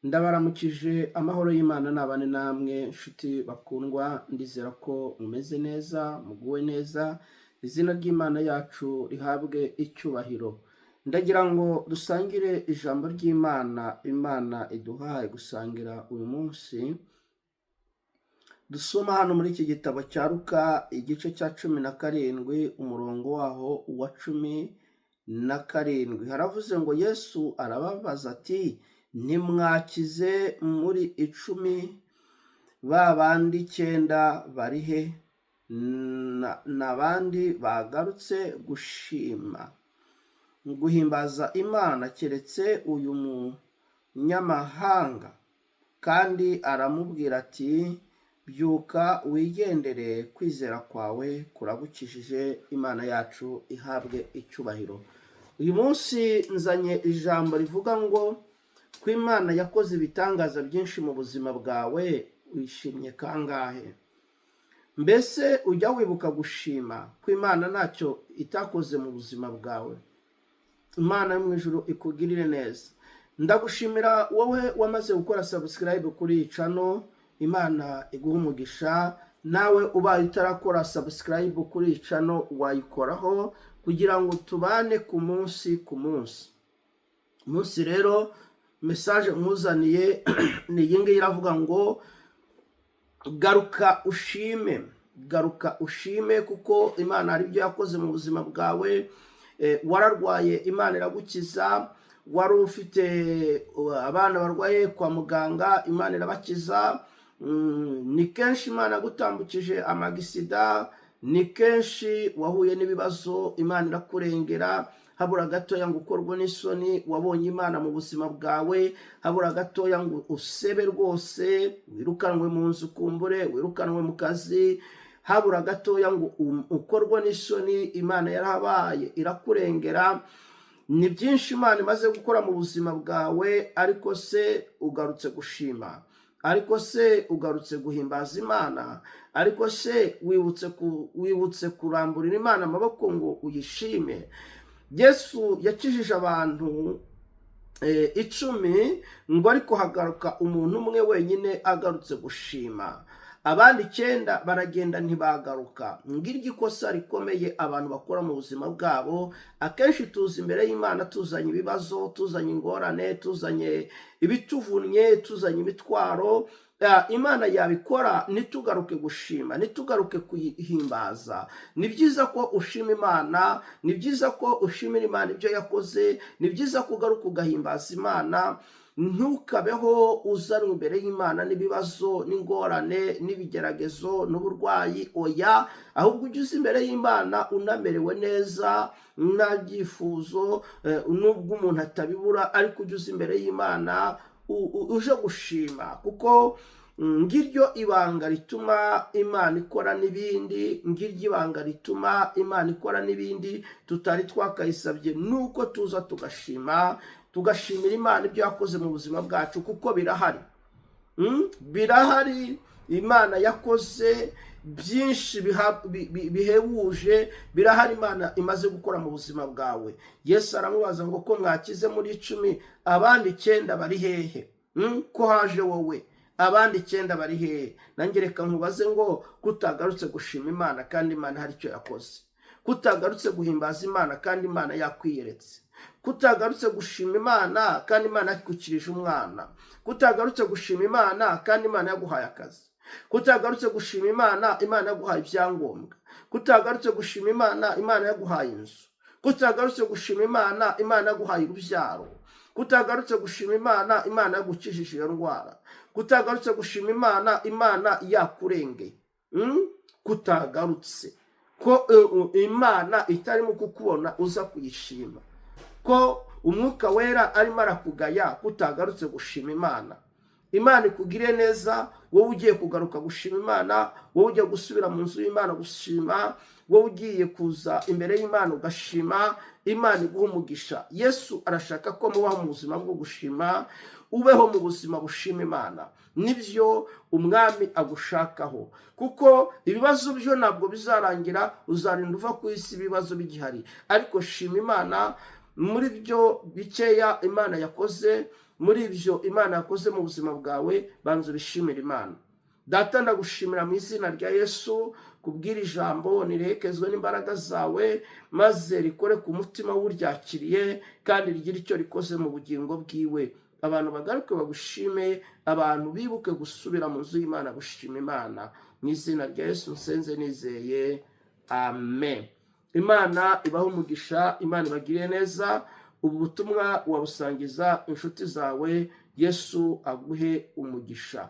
Ndabaramukije, amahoro y'Imana nabane namwe nshuti bakundwa. Ndizera ko mumeze neza, muguwe neza. Izina ry'Imana yacu rihabwe icyubahiro. Ndagira ngo dusangire ijambo ry'Imana Imana iduhaye gusangira uyu munsi. Dusoma hano muri iki gitabo cya Luka, igice cya 17, umurongo waho wa 17. Haravuze ngo: "Yesu arababaza ati: 'Ntimwakize muri 10? Ba bandi icyenda bari he? N'abandi bagarutse gushima, guhimbaza Imana, keretse uyu munyamahanga?' Kandi aramubwira ati: 'Byuka wigendere, kwizera kwawe kuragukijije.'" Imana yacu ihabwe icyubahiro. Uyu munsi nzanye ijambo rivuga ngo: ko Imana yakoze ibitangaza byinshi mu buzima bwawe, wishimye kangahe? Mbese ujya wibuka gushima ko Imana ntacyo itakoze mu buzima bwawe? Imana yo mu ijuru ikugirire neza. Ndagushimira wowe wamaze gukora subscribe kuri iyi channel, Imana iguha umugisha. Nawe ubaye utarakora subscribe kuri iyi channel, wayikoraho kugira ngo tubane ku munsi ku munsi. Munsi rero, message nkuzaniye ni iyi ngiyi, iravuga ngo: garuka ushime, garuka ushime, kuko Imana hari ibyo yakoze mu buzima bwawe. Wararwaye, Imana iragukiza. Wari ufite abana barwaye kwa muganga, Imana irabakiza. Ni kenshi Imana yagutambukije amagisida, ni kenshi wahuye n'ibibazo, Imana irakurengera. Habura gatoya ngo ukorwe n'isoni, wabonye Imana mu buzima bwawe. Habura gatoya ngo usebe rwose, wirukanwe mu nzu, kumbure wirukanwe mu kazi. Habura gatoya ngo ukorwe n'isoni, Imana yarahabaye irakurengera. Ni byinshi Imana imaze gukora mu buzima bwawe, ariko se ugarutse gushima? Ariko se ugarutse guhimbaza Imana? Ariko se wibutse kuramburira Imana amaboko ngo uyishime? Yesu yakijije abantu 10 ngo, ariko hagaruka umuntu umwe wenyine agarutse gushima, abandi icyenda baragenda ntibagaruka. Ngiryo ikosa rikomeye abantu bakora mu buzima bwabo. Akenshi tuza imbere y'Imana tuzanye ibibazo, tuzanye ingorane, tuzanye ibituvunnye, tuzanye imitwaro. Imana yabikora ntitugaruke gushima, ntitugaruke kuyihimbaza. Ni byiza ko ushima Imana, ni byiza ko ushimira Imana ibyo yakoze, ni byiza ko ugaruka ugahimbaza Imana. Ntukabeho uzanwa imbere y'Imana n'ibibazo n'ingorane n'ibigeragezo n'uburwayi, oya. Ahubwo ujye uza imbere y'Imana unamerewe neza, nta byifuzo, nubwo umuntu atabibura, ariko ujye uza imbere y'Imana uje gushima, kuko ngiryo ibanga rituma Imana ikora n'ibindi. Ngiryo ibanga rituma Imana ikora n'ibindi tutari twakayisabye, nuko tuza tugashima, tugashimira Imana ibyo yakoze mu buzima bwacu, kuko birahari. Birahari, Imana yakoze byinshi bihebuje. Birahari Imana imaze gukora mu buzima bwawe. Yesu aramubaza ngo: "Ko mwakize muri 10, abandi icyenda bari hehe? Ko haje wowe, abandi icyenda bari hehe?" Nanjye reka nkubaze ngo: kutagarutse gushima Imana kandi Imana hari icyo yakoze, kutagarutse guhimbaza Imana kandi Imana yakwiyeretse, kutagarutse gushima Imana kandi Imana yagukirije umwana, kutagarutse gushima Imana kandi Imana yaguhaye akazi, kutagarutse gushima Imana, Imana yaguhaye ibyangombwa, kutagarutse gushima Imana, Imana yaguhaye inzu, kutagarutse gushima Imana, Imana yaguhaye urubyaro, kutagarutse gushima Imana, Imana yagukijije iyo ndwara, kutagarutse gushima Imana, Imana yakurengeye, Kutagarutse ko Imana itarimo kukubona uza kuyishima, ko Umwuka Wera arimo arakugaya kutagarutse gushima Imana. Imana ikugire neza, wowe ugiye kugaruka gushima Imana, wowe ugiye gusubira mu nzu y'Imana gushima, wowe ugiye kuza imbere y'Imana ugashima. Imana iguha umugisha. Yesu arashaka ko mubaho mu buzima bwo gushima, ubeho mu buzima bushima Imana. Nibyo Umwami agushakaho, kuko ibibazo byo ntabwo bizarangira, uzarinda uva ku isi ibibazo bigihari. Ariko shima Imana muri byo bikeya Imana yakoze. Muri ibyo Imana yakoze mu buzima bwawe, banza ubishimire Imana. Data, ndagushimira mu izina rya Yesu kubwira ijambo nirekezwe n'imbaraga zawe, maze rikore ku mutima w'uryakiriye kandi rigire icyo rikoze mu bugingo bwiwe. Abantu bagaruke bagushime, abantu bibuke gusubira mu nzu y'Imana gushima Imana. Mu izina rya Yesu nsenze nizeye, amen. Imana ibahe umugisha, Imana ibagiriye neza. Ubu butumwa wabusangiza inshuti zawe. Yesu aguhe umugisha.